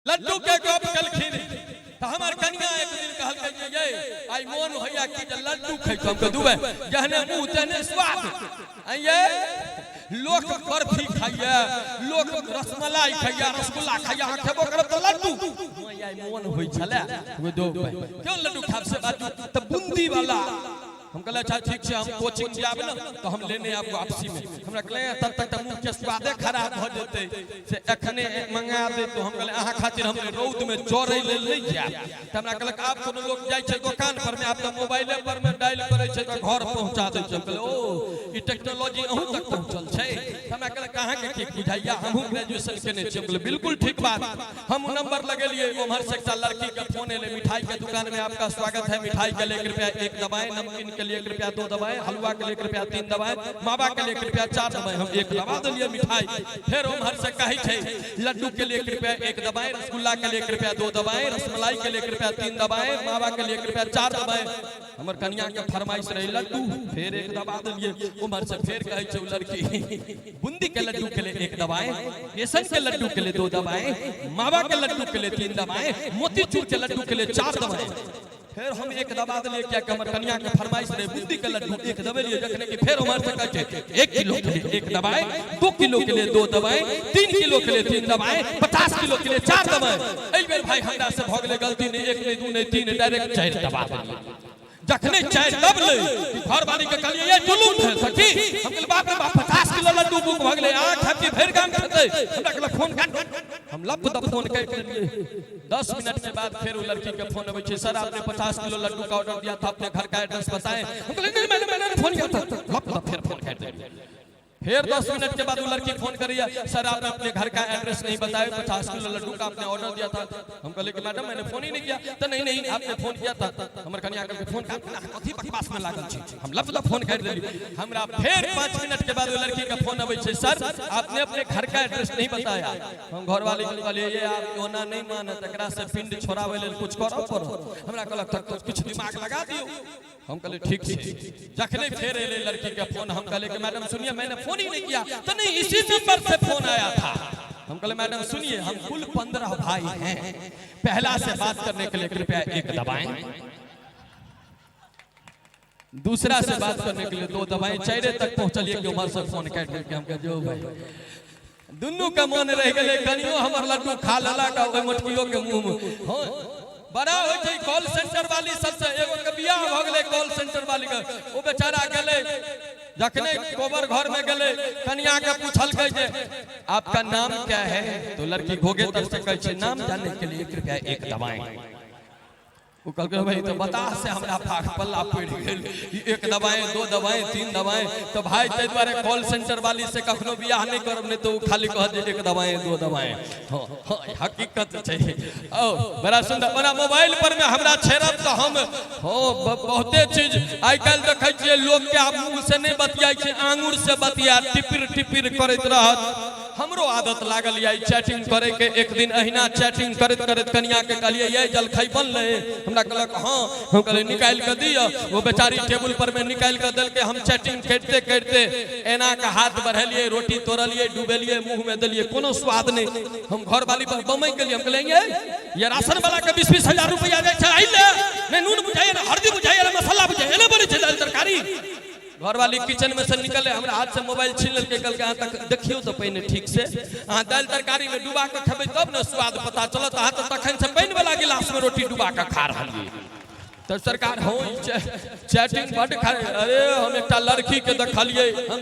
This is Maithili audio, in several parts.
लड्डू के गप केलखिन तऽ हमर कनिया एक दिन कहलकै जे ये आइ मोन होइया कि जे लड्डू खैतौं। हम कहलियै दुबे जहने मुँह तेहने स्वाद। आइ ये लोक बर्फी खाइया, लोक रसमलाई खाइया, रसगुल्ला खाइया, अहाँ खेबो करब तऽ लड्डू। आइ मोन होइ छलै दो क्यों लड्डू खाब से बाजू तऽ बूंदी वाला। हम कहले अच्छा ठीक छै, हम कोचिंग जायब ने तऽ हम लेने आयब वापसी में। हमरा कहले तब तक तऽ मुँह के स्वादे खराब भऽ जेतै, से एखने मंगा दे। तो हम कहले अहाँ खातिर हम रौद में जरै लेल नहि जायब। तऽ हमरा कहलक आब कोनो लोक जाइ छै दोकान पर में, आब तऽ मोबाइले पर में डायल करै छै तऽ घर पहुँचा दै छै। हम कहले ओ ई टेक्नोलॉजी अहूँ तक पहुँचल छै। तऽ हमरा कहलक अहाँके की बुझाइया, हमहूँ ग्रेजुएशन केने छी। हम कहले बिल्कुल ठीक बात। हम नंबर लगेलिए, उम्हर से एकटा लड़की के फोन एले, मिठाई के दुकान में आपका स्वागत है, मिठाई के लिए कृपया 1 दबाएं, नमकीन के लिए कृपया 2 दबाएं, हलवा के लिए कृपया 3 दबाएं, मावा के लिए कृपया 4 दबाएं। हम 1 दबा दिलिए मिठाई। फिर उम्हर से कहै छै लड्डू के लिए कृपया 1 दबाएं, रसगुल्ला के लिए कृपया 2 दबाएं, रसमलाई के लिए कृपया 3 दबाएं, मावा के लिए कृपया 4 दबाएं। हमर कनिया के फरमाइश रहे लड्डू, फिर 1 दबा दिलिए। उम्हर से फिर कहै छै लड़की बूंदी के लड्डू के लिए 1 दबाएं, बेसन के लड्डू के लिए 2 दबाएं, मावा के लड्डू के लिए 3 दबाएं, मोतीचूर के लड्डू के लिए 4 दबाएं। फिर हम 1 दबा दिलिए, क्या कि हमर कनिया के फरमाइश रहे बूंदी के लड्डू 1 दबेलिए। जखने कि फिर उम्हर से कहै छै 1 किलो के लिए 1 दबाएं, 2 किलो के लिए 2 दबाएं, 3 किलो के लिए 3 दबाएं, 50 किलो के लिए 4 दबाएं। एहि बेर भाई हमरा से भऽ गेलै गलती, नहीं 1 नहीं 2 नहीं 3, डायरेक्ट 4 दबा देलिए। जखने 4 दबलै घरवाली के कहलिए ये जुलूम भेल सखी। हम कहलिए बाप रे बाप 50 किलो लड्डू बुक भऽ गेलै, अहाँ खाती भरि गाम खेतै। हमरा कहलक फोन काट, हम लप दप फोन काटि देलिए। 10 मिनट के बाद फिर वो लड़की के फोन अबै छै, सर आपने 50 किलो लड्डू का ऑर्डर दिया था, अपने घर का एड्रेस बताएं। हम कहलिए नहीं मैंने मैंने फोन किया था। लप दप फिर फोन काटि देलिए। फिर 10 मिनट के बाद वो लड़की फोन करिए, सर आपने अपने घर का एड्रेस नहीं बताया, 50 किलो लड्डू का आपने ऑर्डर दिया था। हम कहले कि मैडम मैंने फोन ही नहीं किया। तो नहीं नहीं आपने फोन किया था। हमर कनिया कहलकै फोन काट ना, कथी बकवास में लागल छी। हम लप लप फोन काटि देली। हमरा फिर 5 मिनट के बाद वो लड़की का फोन अबै छै, सर आपने अपने घर का एड्रेस नहीं बताया। हम घरवाली के कहलिए ये आप ओना नहीं मानत, एकरा से पिंड छोड़ाबै लेल कुछ करऽ पड़त। हमरा कहलक तक कुछ दिमाग लगा दियौ। हम कहले ठीक छै। जखने फेर एले लड़की के फोन, हम कहले कि मैडम सुनिए मैंने फोन ही नहीं किया। तो नहीं इसी नंबर से फोन आया था। हम कहले मैडम सुनिए हम कुल 15 भाई हैं, पहला से बात करने के लिए कृपया 1 दबाएं, दूसरा से बात करने के लिए 2 दबाएं, 4 तक पहुंचलिए कि उम्हर से फोन काटि देलकै। हम कहलिए जो भाई दुनू के मन रहि गेलै, कनियो हमर लड्डू खा लेलक आ ओहि मोटकियो के मुंह में। हँ बड़ा होइ छै कॉल सेंटर वाली सबसे। एगो के बियाह भऽ गेलै कॉल सेंटर वाली के, ओ बेचारा गेलै, जखने कोबर घर में गेलै कनिया के पूछलकै जे आपका नाम क्या है, तो लड़की घोघे तर से कहै छै नाम जानने के लिए कृपया 1 दबाएं। ओ कहलकै भाई तो बता से हमरा पाग पल्ला पड़ि गेल, 1 दबाएं 2 दबाएं 3 दबाएं। तो भाई ताहि दुआरे कॉल सेंटर वाली से कखनो बियाह नहीं करब, नहीं तो ओ खाली कहत जे 1 दबाएं 2 दबाएं। हाँ हाँ हकीकत छै। ओ बड़ा सुंदर बड़ा मोबाइल पर में हमरा छेड़ब तऽ हम हो बहुते चीज आइ काल्हि देखै छियै लोक के आब मुँह से नहि बतियाइ छै, आंगुर से बतिया टिपिर टिपिर करैत रहत। हमरो आदत लागल या चैटिंग करे के। एक दिन अहिना चैटिंग करैत करैत कनिया के कहलिए ये जलखै बनलै, हमरा कहलक हाँ। हम कहलिए निकालि के दिअ। वो बेचारी टेबुल पर में निकालि के देलकै। हम चैटिंग करिते करिते एना के हाथ बढ़ेलिए, रोटी तोड़लिए, डुबेलिए, मुँह में देलिए, कोनो स्वाद नहीं। हम घरवाली पर बमैक गेलिए। हम कहलिए ये राशन वाला के 20-20 हजार रुपया जाइ छै, अइले नहि नून बुझाइए, ने हल्दी बुझाइए, ने मसाला बुझाइए, ने बनै छै दालि तरकारी। घरवाली किचन में से निकले, हमरा हाथ से मोबाइल छीन लेलकै, कहलकै अहाँ तक देखियौ तऽ पहिने ठीक से, अहाँ दालि तरकारी में डुबा के खेबै तब ने स्वाद पता चलत, अहाँ तऽ तखन से पानि वाला गिलास में रोटी डुबा के खा रहलियै। तऽ सरकार हो चैटिंग बड खा। अरे हम एकटा लड़की के देखलियै, हम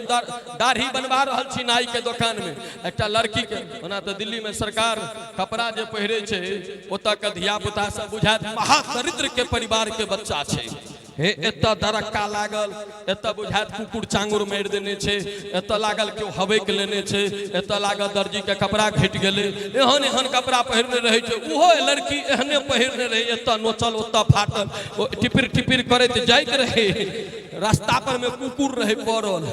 दाढ़ी बनवा रहल छी नाई के दोकान में, एकटा लड़की के। ओना तऽ दिल्ली में सरकार कपड़ा जे पहिरे छै ओतऽ के धिया पुता सब बुझायत महादरिद्र के परिवार के बच्चा छै। हे एतऽ दरक्का लागल, एतऽ बुझायत कुकुर चांगुर मारि देने छै, एतऽ लागल केओ हबैक लेने छै, एतऽ लागल दर्जी के कपड़ा घटि गेलै। एहन एहन कपड़ा पहिरने रहै छै, ओहो लड़की एहने पहिरने रहै, एतऽ नोचल ओतऽ फाटल, ओ टिपिर टिपिर करैत जाइत रहै। रास्ता पर में कुकुर रहै पड़ल,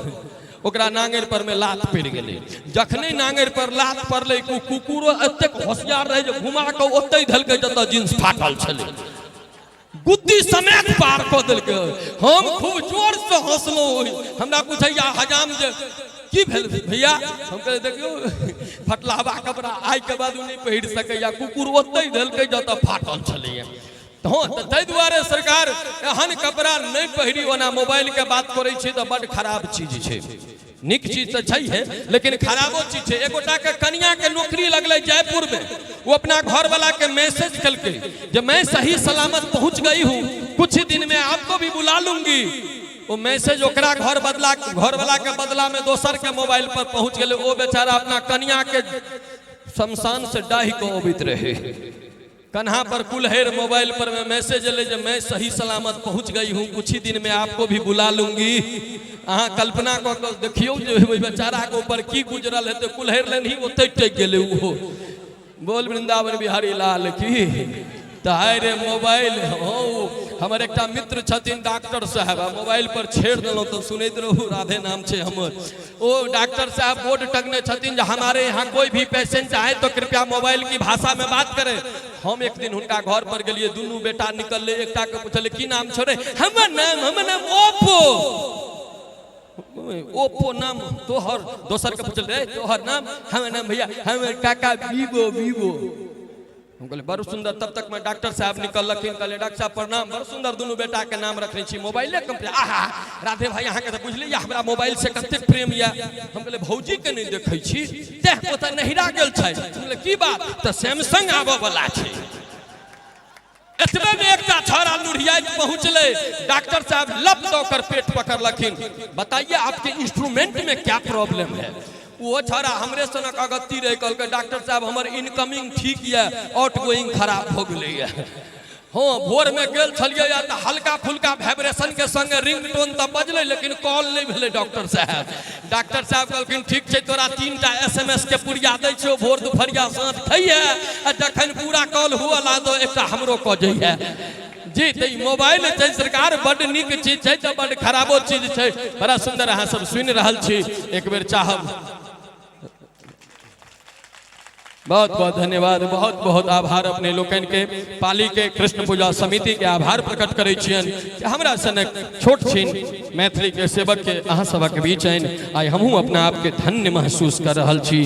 ओकरा नांगरि पर में लात पड़ि गेलै। जखने नांगरि पर लात पड़लै, कुकुरो एतेक होशियार रहै जे घुमा कऽ ओतहि धलकै जतऽ जींस फाटल छलै, गुद्दी समेत पार कऽ देलकै। हम खूब जोर से हंसलहुँ। हमरा पूछैया हजाम जे की भेल भैया? हम कहलियै देखियौ फटलावा कपड़ा आइ के बाद ओ नहि पहिर सकैया, कुकुर ओतहि देलकै जतऽ फाटल छलैया। हँ, तऽ ताहि दुआरे सरकार एहन कपड़ा नहि पहिरी। ओना मोबाइल के बात करै छी तऽ बड्ड खराब चीज छै, नीक चीज तऽ छैहे लेकिन खराबो चीज छै। एगोटा के कनिया के नौकरी लगलै जयपुर में, वो अपना घर वाला के मैसेज केलकै जे मैं सही सलामत पहुंच गई हूँ, कुछ दिन में आपको भी बुला लूंगी। ओ मैसेज ओकरा घर बदला घर वाला के बदला में दोसर के मोबाइल पर पहुंच गेलै। ओ बेचारा अपना कनिया के शमशान से डाहि के अबैत रहे, कन्हा पर कुल्हेर, मोबाइल पर में मैसेज एलै जे मैं सही सलामत पहुंच गई हूँ, कुछ ही दिन में आपको भी बुला लूंगी। अहाँ कल्पना कऽ कऽ देखियौ जे ओहि बेचाराके ऊपर की गुजरल हेतै। कुल्हेर लेनही ओतहि टकि गेलै ओहो। बोल वृंदावन बिहारी लाल की। तऽ हाय रे मोबाइल। हो, हमर एकटा मित्र छथिन डॉक्टर साहब, आ मोबाइल पर छेड़ देलहुँ तऽ सुनैत रहू, राधे नाम छै हमर। ओ डॉक्टर साहब बोर्ड टंगने छथिन जे हमारे यहाँ कोई भी पेशेंट आए तो कृपया मोबाइल की भाषा में बात करे। हम एक दिन हुनका घर पर गेलिए, दुनू बेटा निकलले, एकटा के पूछले की नाम छौ रे? हमर नाम ओप्पो। ओप्पो नाम तोहर? दोसर के पूछल रे तोहर नाम? हमर नाम भैया, हमर काका वीवो वीवो। हम कहलियै बड़ सुंदर। तब तक में डॉक्टर साहब निकललखिन। कहलियै डॉक्टर साहब प्रणाम, बड़ सुंदर दुनू बेटा के नाम रखने छी, मोबाइले कंपनी। आहा राधे भाई, अहाँके तऽ बुझलियै हमरा मोबाइल से कतेक प्रेम यऽ। हम कहलियै भौजी के नहि देखै छी, तें ओतऽ नहिरा गेल छै। हम कहलियै की बात? तऽ सैमसंग आबऽ वाला छै। एतबे में एकटा छौड़ा लुढ़ियाइत पहुंचले, डॉक्टर साहब लप दऽ ओकर पेट पकड़लखिन, बताइए आपके इंस्ट्रूमेंट में क्या प्रॉब्लम है? वो छौड़ा हमरे सनक अगत्ती रहे, कहलकै डॉक्टर साहब हमर इनकमिंग ठीक यऽ, आउट गोइंग खराब भऽ गेलैए। हँ, भोर में गेल छलियै तऽ हल्का फुल्का वाइब्रेशन के संग रिंग टोन तऽ बजलै लेकिन कॉल नहि भेलै डॉक्टर साहब। डॉक्टर साहब कहलखिन ठीक छै, तोरा 3टा एसएमएस के पुरिया दै छियौ, भोर दुपहरिया साँझ खइहे आ जखन पूरा कॉल हुअ लागतो एकटा हमरो कऽ जइहे। जी, तऽ ई मोबाइल छै सरकार बड्ड नीक चीज छै तऽ बड्ड खराबो चीज छै। बड़ा सुंदर अहाँ सब सुनि रहल छी। एक बेर चाहब, बहुत बहुत धन्यवाद, बहुत बहुत आभार अपने लोकनि के। पाली के कृष्ण पूजा समिति के आभार प्रकट करै छियनि जे हमरा सनक छोट छिन मैथिली के सेवक के अहाँ सबक बीच आनि आइ हमहूँ अपना आपके धन्य महसूस कर रहल छी।